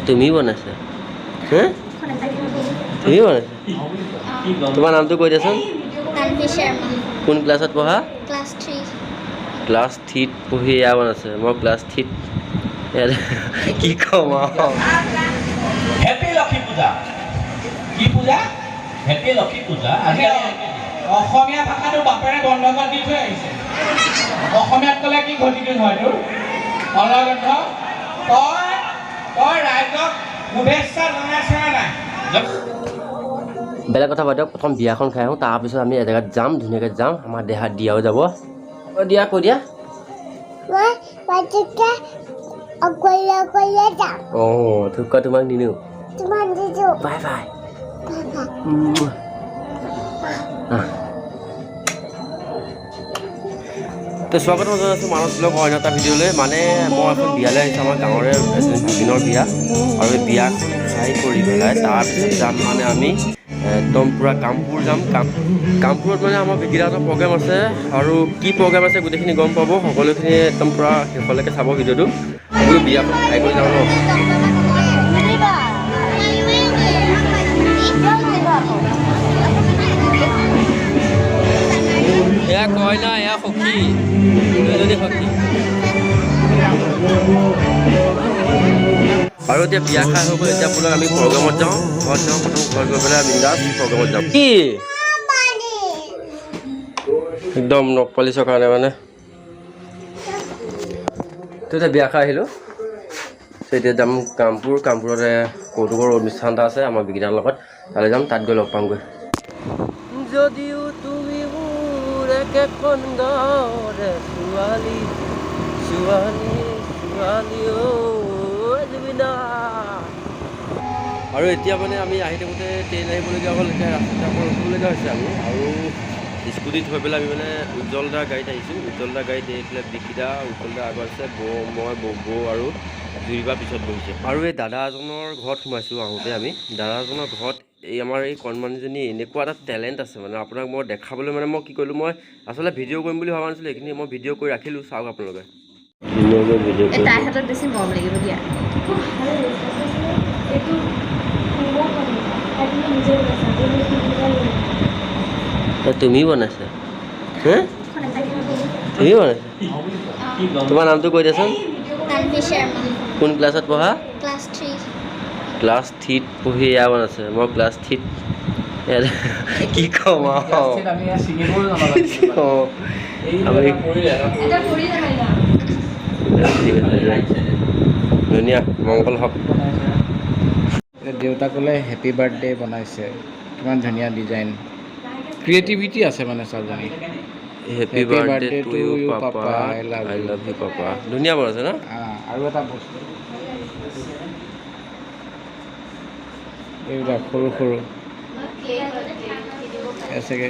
তুমি বনাইছা? হে, তুমি বনাইছা? তোমাৰ নামটো কৈ দিয়াচোন। তানভি শৰ্মা। কোন ক্লাছত পঢ়া? ক্লাছ 3। ক্লাছ 3ত পঢ়ি এয়া বনাইছে। মই ক্লাছ 3ত কি ক'ম আৰু। হেপী লক্ষী পূজা। কি পূজা? হেপী লক্ষী পূজা। আজিকালি অসমীয়া ভাষাটো বাপেৰে বন্ধকত দি থৈ আহিছে। অসমীয়াত ক'লে কি ঘটিটো হয় তোৰ অলগন্ধ। তই তই ৰাইজক শুভেচ্ছা জনাইছ নে নাই? বেলেগ কথা বাদ দিয়ক, প্ৰথম বিয়াখন খাই আহোঁ, তাৰপিছত আমি এজেগাত যাম, ধুনীয়াকৈ যাম। আমাৰ দেহা দিয়াও যাব। অ' দিয়া, কৈ দিয়া। মই বাজুকে অকলে অকলে যাম। অঁ, থুকা তোমাক নিনিওঁ। তোমাক দিছোঁ। Bye bye. তো স্বাগতম জনাইছোঁ মানস ব্লগ অন্য এটা ভিডিঅ'লৈ। মানে মই এখন বিয়ালৈ আহিছোঁ, আমাৰ গাঁৱৰে এজনী ভাগিনৰ বিয়া। আৰু এই বিয়াখন খাই কৰি পেলাই তাৰপিছত যাম মানে আমি একদম পূৰা কামপুৰ যাম। কামপুৰত মানে আমাৰ বিকিদাহঁতৰ প্ৰগ্ৰেম আছে, আৰু কি প্ৰগ্ৰেম আছে গোটেইখিনি গম পাব। সকলোখিনি একদম পূৰা শেষলৈকে চাব ভিডিঅ'টো। বোলো বিয়াখন খাই কৰি যাওঁ ন। এয়া কইনা, এয়া সখী, দুজনী সখী। আৰু এতিয়া বিয়া খাই হৈ গ'ল। এতিয়া বোলো আমি প্ৰগ্ৰেমত যাওঁ, ঘৰত যাওঁ। প্ৰথম ঘৰত গৈ পেলাই বিন্দাছ প্ৰগ্ৰেমত যাম। কি একদম নখ পালিচৰ কাৰণে মানে। তো এতিয়া বিয়া খাই আহিলোঁ। তো এতিয়া যাম কামপুৰ। কামপুৰতে কৌতুকৰ অনুষ্ঠান এটা আছে আমাৰ বিকিদাৰ লগত, তালৈ যাম, তাত গৈ লগ পামগৈ। যদিও তুমি মোৰ একেখন গাঁৱৰে ছোৱালী, ছোৱালী, ছোৱালী অ' জুবিনদা। আৰু এতিয়া মানে আমি আহি থাকোঁতে ট্ৰেইন আহিবলগীয়া হ'ল। এতিয়া ৰাস্তাতে আকৌ ৰখিবলগীয়া হৈছে আমি। আৰু স্কুটি থৈ পেলাই আমি মানে উজ্জ্বল দাৰ গাড়ীত আহিছোঁ। উজ্জ্বল দাৰ গাড়ীত এইফালে বিকিদা, উজ্জ্বল দা আগত আছে, বৌ, মই, বৌ আৰু জুৰিবা পিছত বহিছে। আৰু এই দাদা এজনৰ ঘৰত সোমাইছোঁ আহোঁতে আমি। দাদা এজনৰ ঘৰত এই আমাৰ এই কণমানিজনী এনেকুৱা এটা টেলেণ্ট আছে, মানে আপোনাক মই দেখাবলৈ মানে মই কি কৰিলোঁ, মই আচলতে ভিডিঅ' কৰিম বুলি ভবা নাছিলোঁ, এইখিনি মই ভিডিঅ' কৰি ৰাখিলোঁ। চাওক আপোনালোকে ধুনীয়াকৈ ভিডিঅ' কৰি। তাইৰ হাতত বেছি মৰম লাগিব দিয়া। তুমি বনাইছা? হে, তুমি বনাইছা? তোমাৰ নামটো কৈ দিয়াচোন। তানভি শৰ্মা। কোন ক্লাছত পঢ়া? ক্লাছ 3। ক্লাছ 3ত পঢ়ি এয়া বনাইছে। মই ক্লাছ 3ত কি ক'ম আৰু। ধুনীয়া মংগল হওক। দেউতাকলে হেপী বাৰ্থডে বনাইছে, কিমান ধুনীয়া ডিজাইন, ক্ৰিয়েটিভিটি আছে মানে ছোৱালীজনী। Happy birthday to you papa, I love you papa. ধুনীয়া বনাইছে ন? আৰু এটা বস্তু, এইবিলাক সৰু সৰু চাগে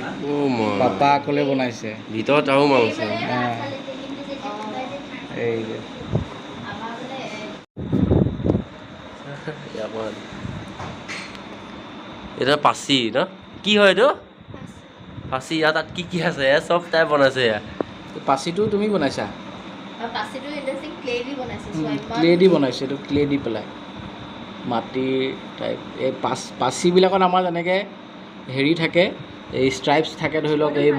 পাপা ক'লে বনাইছে। ভিতৰত আৰু মাল আছে। এই যে এটা পাচি ন, কি হয় এইটো পাচি? আৰু তাত কি কি আছে চব তাই বনাইছে। এয়া পাচিটো তুমি বনাইছা? পাচিটো ক্লে দি বনাইছে। ক্লে দি বনাইছে এইটো, ক্লে দি পেলাই মাটিৰ টাইপ। এই পাচিবিলাকত আমাৰ যেনেকৈ হেৰি থাকে, এই ষ্ট্ৰাইপছ থাকে, ধৰি লওক এই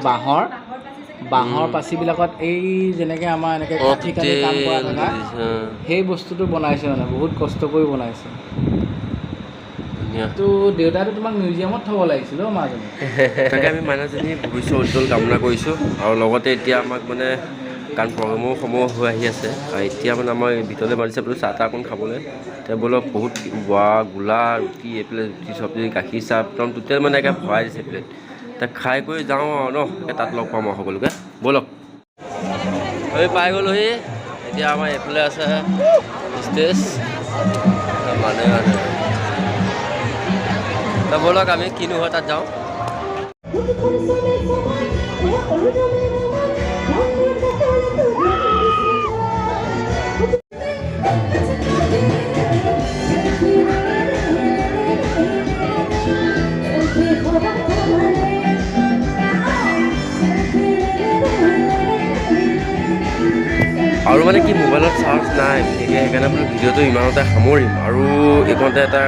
বাঁহৰ পাচিবিলাকত এই যেনেকৈ আমাৰ এনেকৈ কাঠি কাঠি কাম কৰা থকা সেই বস্তুটো বনাইছে, মানে বহুত কষ্ট কৰি বনাইছে। তো দেউতাটো তোমাক মিউজিয়ামত থ'ব লাগিছিল অ' মাজনী। তাকে আমি মাইনাজনী ভৱিষ্যত উজ্জ্বল কামনা কৰিছোঁ। আৰু লগতে এতিয়া আমাক মানে কাৰণ প্ৰগ্ৰেমো সময় হৈ আহি আছে। আৰু এতিয়া মানে আমাৰ ভিতৰলৈ মাতিছে বোলো চাহ তাহ অকণ খাবলৈ। এতিয়া বোলো বহুত বোৱা গোলা ৰুটি, এইফালে ৰুটি চব্জি গাখীৰ চাহ একদম টোটেল মানে একে ভৰাই দিছে প্লেট। তাক খাই কৰি যাওঁ আৰু ন, তাত লগ পাম আৰু সকলোকে। ব'লক, আমি পাই গ'লোহি। এতিয়া আমাৰ এইফালে আছে ষ্টেজ, মানে ব'লক আমি কিনো হয় তাত যাওঁ। আৰু মানে কি, মোবাইলত চাৰ্জ নাই বিশেষকৈ, সেইকাৰণে বোলো ভিডিঅ'টো ইমানতে সামৰিম। আৰু এইকণতে এটা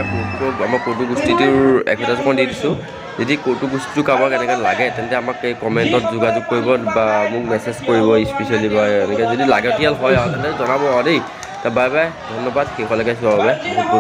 আমাৰ কৌতুক গোষ্ঠীটোৰ এডভাৰটাইজ দি দিছোঁ। যদি কৌতুক গোষ্ঠীটো কাৰোবাক এনেকৈ লাগে, তেন্তে আমাক এই কমেণ্টত যোগাযোগ কৰিব বা মোক মেছেজ কৰিব স্পেচিয়েলি, বা এনেকৈ যদি লাগতিয়াল হয় আৰু তেন্তে জনাব আৰু দেই। বাই বাই, ধন্যবাদ শেষলৈকে চোৱাৰ বাবে বহুত বহুত।